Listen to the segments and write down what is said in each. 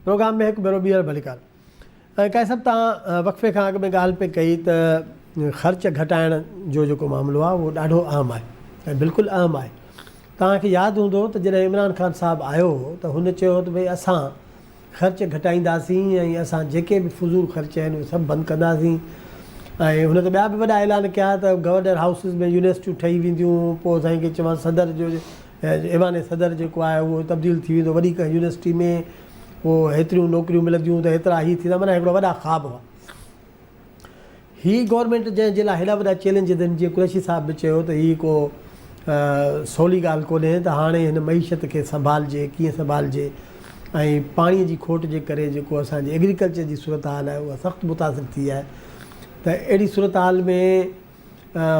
Programme ۾ هڪ ڀيرو ٻيهر ڀليڪار. قائد صاحب توهان وقفي کان اڳ ۾ ڳالهه پئي ڪئي ته خرچ گهٽائڻ جو جيڪو معاملو آهي اهو ڏاڍو اهم آهي ۽ بلڪل اهم آهي. توهان کي ياد هوندو ته جڏهن عمران خان صاحب آيو هو ته هن چيو هو ته ڀئي اسان خرچ گهٽائينداسين ۽ اسان جيڪي به فضول خرچ آهن اهي سڀ بند ڪنداسين ۽ هن ته ٻيا به وڏا اعلان ڪيا ته گورنر هائوسز ۾ يونيورسٽيون ٺهي وينديون پوء سائين کي چوان صدر جو ايوان صدر جيڪو آهي اهو تبديل ٿي ويندو وڏي ڪنهن يونيورسٽي ۾ پوء هيتريون نوڪريون ملنديون ته هيترا هي ٿيندا معنيٰ هڪڙو وڏا خواب هئا. هي گورنمينٽ جنهن جي لاء هيڏا وڏا چئلينجز آهن جيئن قريشي صاحب به چيو ته هي ڪو سولي ڳالهه ڪونهي ته هاڻي هن معيشت کي سنڀالجي ڪيئن سنڀالجي ۽ پاڻي جي کوٽ جي ڪري جيڪو اسان جي ايگريڪلچر جي صورتحال آهي اها سخت متاثر ٿي آهي ته اهڙي صورتحال ۾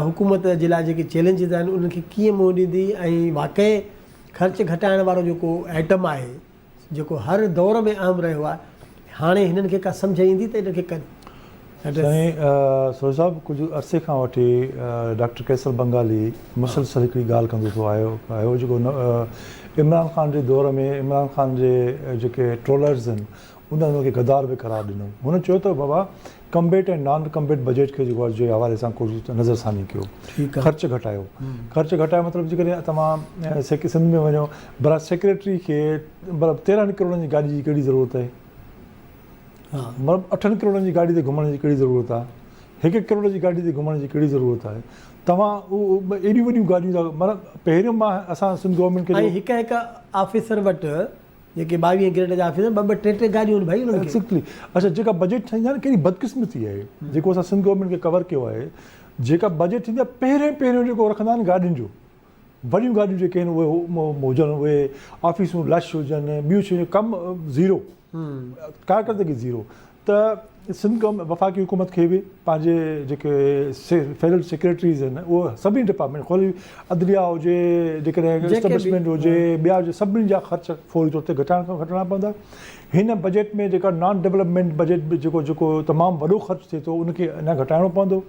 حڪومت جي لاء جيڪي چئلينجز آهن انهن کي ڪيئن منهن ڏيندي ۽ واقعي خرچ گهٽائڻ وارو جيڪو آئٽم آهي جيڪو هر دور ۾ اهم رهيو آهي، هاڻي هنن کي ڪا سمجهه ايندي ته انهن کي ڪن ايڊريس. سائين سوز صاحب ڪجهه عرصي کان وٺي ڊاڪٽر قيصر بنگالي مسلسل هڪڙي ڳالهه ڪندو ٿو آيو آهيو جيڪو عمران خان جي دور ۾ عمران خان جي جيڪي ٽرولرز آهن انهن هن کي غدار به قرار ڏنو. هن چيو ته بابا ڪمبيٽ ۽ نان ڪمبيٽ بجيٽ کي جيڪو آهي جي حوالي سان ڪجهه نظر ثاني ڪيو. خرچ گهٽايو. خرچ گهٽايو مطلب جيڪڏهن توهان سنڌ ۾ وڃو ڀلا سيڪريٽري کي مطلب تيرهن ڪروڙن جي گاڏي جي ڪهڙي ضرورت آهي؟ مطلب اٺن ڪروڙن جي گاڏي تي گهمڻ جي ڪهڙي ضرورت آهي؟ هڪ ڪروڙ جي گاڏي تي گهمڻ جي ڪهڙي ضرورت آهي؟ توهان ايڏيون وڏيون گاڏيون ٿا مطلب پهريون مان اسان سنڌ گورنمينٽ کي ۽ هڪ هڪ آفيسر وٽ جيڪي ٻاويهين گريڊ جا آفيسر ٻه ٻه ٽي ٽي گاڏيون آهن ڀائي انهن کي. ايگزيڪٽلي اڇا جيڪا بجيٽ ٺهندي آهي نه ڪهڙي بدقسمتي آهي جيڪو اسان سنڌ گورنمينٽ کي ڪور ڪيو آهي جيڪا بجيٽ ٿيندي آهي پهريون پهريون جيڪو رکندا آهن گاڏين جو وڏيون گاڏيون جيڪي آهن اهي هجن اهي آفيسون لش هجن ٻيون شيون ڪم زيرو ڪارڪردگي زيرو ته سنڌ گورنمينٽ وفاقي حڪومت کي به پنهنجي جيڪي فيڊرل سيڪريٽريز آهن اهي سڀني ڊپارٽمينٽ کولي عدليه هجي جيڪڏهن اسٽيبلشمينٽ هجي ٻيا هجي سڀني جا خرچ فوري طور تي گهٽائڻ کان گهٽائڻا پوندا هن بجيٽ ۾ جيڪا نان ڊولپمينٽ بجيٽ به جيڪو جيڪو تمام وڏو خرچ ٿئي ٿو ان کي اڃا گهٽائڻو پوندو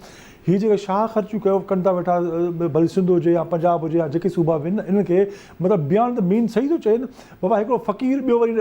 هي جيڪي شاهه خرچيون ڪيو ڪن ٿا ويٺا ڀلي سنڌ هجي يا پنجاب هجي يا جيڪي صوبا به آهن انهن کي مطلب بيانڊ the مين صحيح ٿو چئي نه بابا هڪڙو فقير ٻيو وري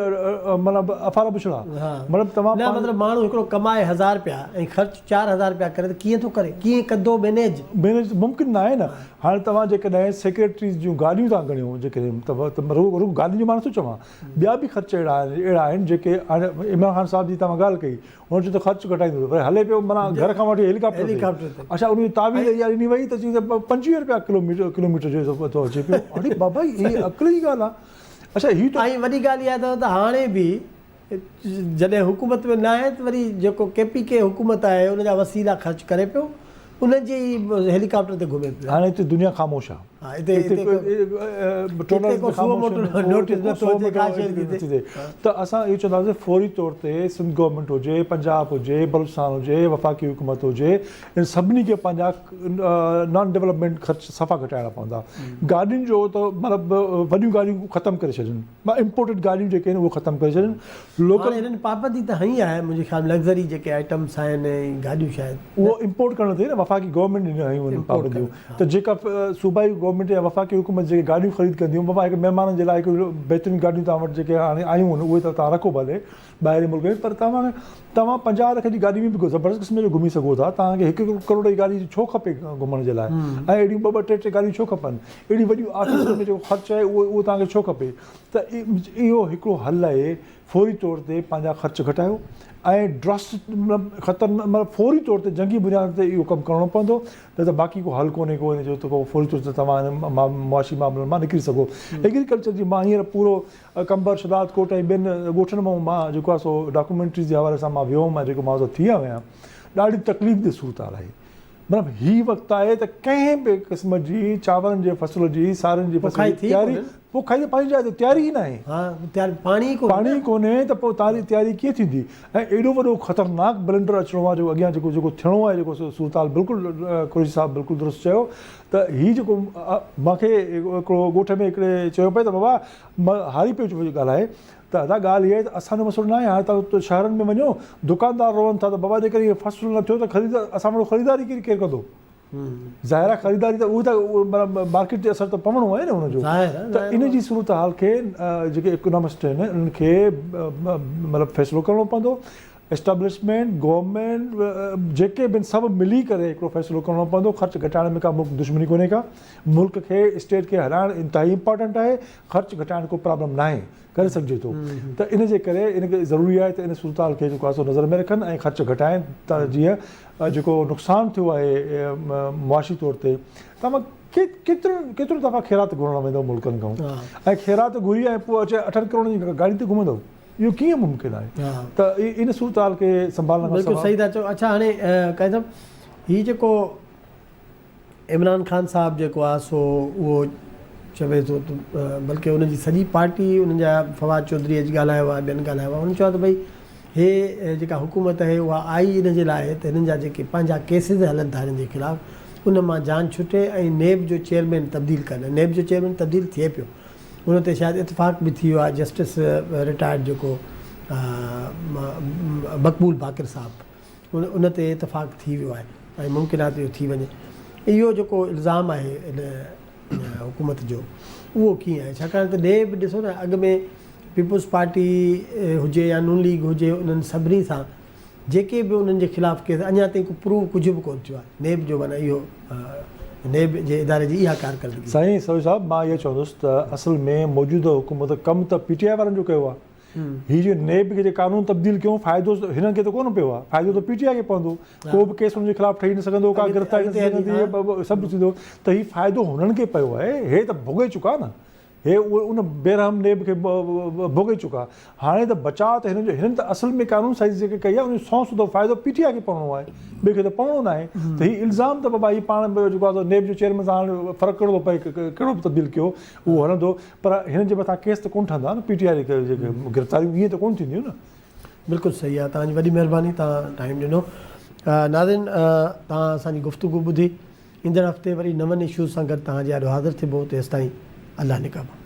مطلب افارا بڇڙا مطلب توهان نه مطلب ماڻهو هڪڙو ڪمائي هزار رپيا ۽ خرچ 4000 رپيا ڪري ته ڪيئن ٿو ڪري ڪيئن ڪندو مينيج. مينيج ممڪن ناهي نه هاڻي توهان جيڪڏهن سيڪريٽريز جون گاڏيون ٿا ڳڻيو جيڪڏهن ته رڳو گاڏين جو مان نٿو چوان ٻيا به خرچ اهڙا آهن اهڙا آهن جيڪي هاڻي عمران خان صاحب جي توهان ڳالهه ڪئي هن چيو ته خرچ گهٽائيندس وري هلي پيو معنيٰ گهر کان وٺي هيليڪاپٽر تي اڇا ان جي تعويل اها ڏني وئي ته چي ته 25 رپيا ڪلوميٽر ڪلوميٽر جو ٿو اچي پيو اڙي بابا هي عقل جي ڳالهه آهي اڇا هي ته ۽ وڏي ڳالهه اها اٿو ته هاڻي به جڏهن حڪومت ۾ ناهي ته وري جيڪو ڪي پي ڪي حڪومت آهي ان جا وسيلا خرچ ڪري پيو انهن جي ئي هيليڪاپٽر تي گهمي پيو. هاڻي هتي دنيا خاموش آ. ها هتي هتي هتي ڪو سو موٽو نوٽيس نه ٿو اچي ڪا شيء نٿي ٿئي. ته اسان اهو چونداسين فوري طور تي سنڌ گورنمينٽ هجي، پنجاب هجي، بلوچستان هجي، وفاقي حڪومت هجي ان سڀني کي پنهنجا نان ڊولپمينٽ خرچ صفا گهٽائڻا پوندا. گاڏين جو ته مطلب وڏيون گاڏيون ختم ڪري ڇڏين. امپورٽيڊ گاڏيون جيڪي آهن اهي ختم ڪري ڇڏين. لوڪل هاڻي هنن پابندي ته هنئي آهي منهنجي خيال ۾ لگزري جيڪي آئٽمس آهن ۽ گاڏيون شايد. اهو امپورٽ ڪرڻ تي نه وفاقي گورنمينٽ ڏنيون هيون انهن پابنديون ته جيڪا صوبائي گورنمينٽ يا وفاقي حڪومت جيڪي گاڏيون خريد ڪنديون بابا هڪ مهمانن جي لاء هڪ بهترين گاڏيون توهان وٽ جيڪي هاڻي آيون آهن اهي ته توهان رکو ڀلي ٻاهرين ملڪ ۾ پر توهان توهان 50 لک جي گاڏي ۾ به زبردست قسم جو گهمي سگهو ٿا توهان کي هڪ ڪروڙ جي گاڏي ڇو کپي گهمڻ جي لاء ۽ اهڙيون ٻه ٻه ٽي ٽي گاڏيون ڇو کپن اهڙي وڏيون آفيسن ۾ جيڪو خرچ آهي اهو اهو توهان کي ڇو کپي ته اهو هڪڙو حل آهي فوري طور تي پنهنجا خرچ گهٽايو ۽ ڊراسٽ خطر مطلب فوري طور تي جنگي بنيادن تي اهو ڪم ڪرڻو پوندو نه ته باقي ڪو حل ڪونهي ڪو ان جو ته ڪو فوري طور تي توهان ان معاشي معاملن مان نڪري سگهو ايگريڪلچر جي مان هينئر پورو قمبر شھداد ڪوٽ ۽ ٻين ڳوٺن مان مان جيڪو آهي سو ڊاڪومينٽريز جي حوالي سان مان ويو هئم ۽ جيڪو مان اتي ٿي آيو آهيان ڏاڍي تڪليف ده صورتحال آهي مطلب هي وقت آهي ته ڪنهن به قسم جي چانورن جي فصل جي سارين جي فصل جي تياري پوکائي ته پنهنجي جاء تي تياري ئي ناهي. ها تياري پاڻي ئي ڪونهي. پاڻي ئي ڪونهي ته پوء تاري تياري ڪيئن ٿيندي ۽ ايڏو وڏو خطرناڪ بلنڊر اچڻو آهي جيڪو اڳيان جيڪو جيڪو ٿيڻو آهي جيڪو صورتحال بلڪل قريشي صاحب بلڪل درست چيو ته هي جيڪو مونکي هڪڙو ڳوٺ ۾ هڪڙي چيو پئي ته بابا هاري پيو ڳالهائي ته ادا ڳالهه اها آهي ته اسان جو مسئلو ناهي هاڻي توهان شهرن ۾ وڃو دڪاندار روئن ٿا ته بابا جيڪڏهن اهو فصل نه ٿيو ته خريد اسان وٽ خريداري ڪير ڪندو. ظاهر آهي خريداري ته اهو ته معنيٰ مارڪيٽ تي اثر ته پوڻو آهي نه ان جو ته ان جي صورتحال کي جيڪي اڪنامسٽ آهن انهن کي مطلب فيصلو ڪرڻو پوندو اسٽيبلشمينٽ گورنمينٽ جيڪي به آهن سڀ ملي ڪري هڪڙو فيصلو ڪرڻو پوندو خرچ گهٽائڻ ۾ ڪا ملڪ دشمني ڪونهي ڪا ملڪ کي اسٽيٽ کي هلائڻ انتهائي امپارٽنٽ آهي خرچ گهٽائڻ ڪو پرابلم ناهي ڪري سگهجي ٿو ته ان جي ڪري ان کي ضروري آهي ته ان صورتحال کي جيڪو آهي سو نظر ۾ رکن ۽ خرچ گهٽائين ته جيئن جيڪو نقصان ٿيو آهي معاشي طور تي توهان ڪيترو ڪيترو دفعا خيرات گهرڻ ويندو ملڪن کان ۽ خيرات گهري ۽ پوء اچي اٺن ڪروڙن جي گاڏي تي گهمندو اهو ڪيئن ممڪن آهي ته ان صورتحال کي سنڀالڻ کان بلڪل صحيح ٿا چئو اڇا هاڻي قائد صاحب هي جيڪو عمران خان صاحب جيڪو آهي سو اهو چوي ٿو ته بلڪه ان جي سڄي پارٽي انهن جا فواد چوڌري اڄ ڳالهايو آهي ٻين ڳالهايو آهي انهن چيو آهي ته ڀئي هي جيڪا حڪومت آهي اها آئي ان جي لاء ته هنن جا جيڪي پنهنجا ڪيسز هلن ٿا هنن جي خلاف ان مان جان ڇٽي ۽ نيب جو چيئرمين تبديل ڪن ۽ نيب جو چيئرمين تبديل ٿئي پيو ان تي شايد اتفاق به ٿي ويو آهي جسٽس رٽائرڊ جيڪو مقبول باقر صاحب ان تي اتفاق ٿي ويو آهي ۽ ممڪن آهي ته اهو ٿي وڃي. اهو جيڪو الزام آهي ان حڪومت جو اهو ڪيئن آهي ڇاڪاڻ ته نيب ڏسو نه اڳ ۾ پيپلز پارٽي هجي يا نون ليگ هجي انهن سڀني سان جيڪي به انهن جي خلاف ڪيس اڃا تائين ڪو پروو ڪجهه به ڪونه ٿيو آهي نيب جو معنيٰ اهو نيب جي اداري جي اها ڪارڪردگي. سائين سويل صاحب مان اهو چوندس ته اصل ۾ موجوده حڪومت ڪم ته پي ٽي آء وارن جو ڪيو آهي هي جو نيب کي جي قانون تبديل ڪيون فائدو هنن کي ته ڪونه پيو آهي فائدو ته پي ٽي آء کي پوندو ڪو به ڪيس هن جي خلاف ٺهي نه سگهندو ڪا گرفتاري نه ٿي سگهندي سڀ ٿيندو ته هي فائدو هنن کي پيو آهي هي ته ڀوڳي چڪا نه هي ان بيرحم نيب کي ڀوڳي چڪا هاڻي ته بچاء ته هنن جو هنن ته اصل ۾ قانون سازي جيڪي ڪئي آهي ان جو سو سڌو فائدو پي ٽي آء کي پوڻو آهي ٻئي کي ته پوڻو ناهي ته هي الزام ته بابا هي پاڻ جيڪو آهي نيب جو چيئرمين سان هاڻي فرق ڪهڙو ٿو پئي ڪهڙو به تبديل ڪيو اهو هلندو پر هنن جي مٿان ڪيس ته ڪونه ٺهندا نه پي ٽي آء جي جيڪي گرفتاريون ائين ته ڪونه ٿينديون نه. بلڪل صحيح آ توهان جي وڏي مهرباني توهان ٽائيم ڏنو ناظرين توهان اسان جي گفتگو ٻڌي ايندڙ هفتي وري نون اشوز سان گڏ توهان جي آڏو حاضر ٿيبو تيستائين الله نگهبان.